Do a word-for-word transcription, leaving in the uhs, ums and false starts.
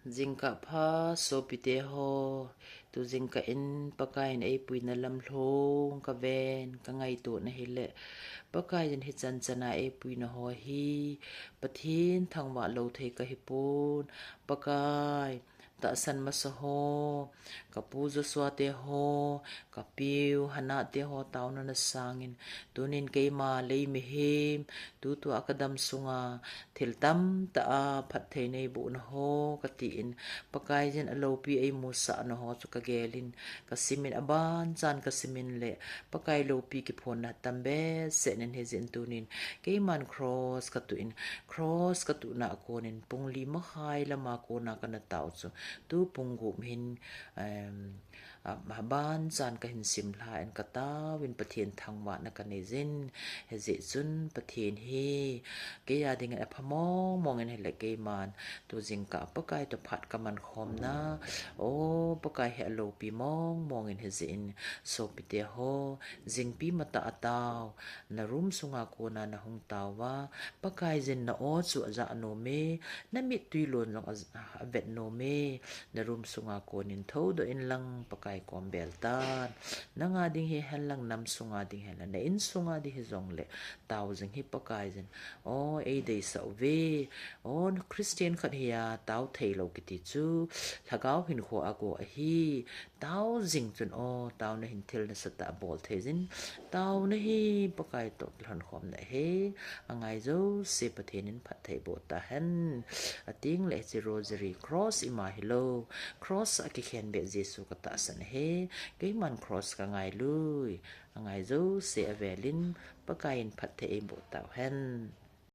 Jingkah pha sopite ho, tu jingkah in Pakaiyin eipuina lamlhong kaven, kangaito na hile, Pakaiyin hichan chana eipuina ho hi, Pathen thangvah lou thei kahipon, Pakai, tahsan masa ho, kapu Joshua te ho, kapiu Hannah te ho taona na sangin, tunin keima lei mihem, tutua kadam sunga, thil tamtah a phatthei neiboh na ho, katin, Pakaiyin aloupi eimusah na ho chu kagelin, kasimin abanchan kasimin le, Pakai loupi kiphonna tam behseh nin hijeh in tunin, keiman cross katuh in, cross katuhna a konin, pung li mahai lama kona kana tao chu, tu pung gup hin, abanchan kahin simlha in kataovin Pathen thangvahna kaneijin, hijeh chun Pathen hi, keiya dingin apha mongmong in hile keiman, tu jingkah Pakai toh phat kaman khomna, o Pakai hi aloupi mongmong in hijeh in, sopite ho, jingpi matah a tao, na room sunga kona nahung taova, Pakaiyin na o chu ajah nome, namit twilon jong avet nome, na room sunga konin thoudoh inlang Pakai kom bel tan, nanga ding hihenlang nam sunga ding hihenlang, na insunga ding hijongle, tao jing hi Pakaiyin, o eideisah uve, o Christian khat hia tao theilou kiti chu, lhagao hinkho a go ahi, tao jing chun o, taona hin thil nasatah bol theijin, taona hi Pakai toh kilhonkhomna ahi, angai jouse Pathen in phattheiboh tahen, atengle hiche rosary cross ima hilou, cross a kikhenbeh Jesu katahsan ahi, keiman cross kangailui, angai jouse avelin, Pakaiyin phatthei eiboh tauhen.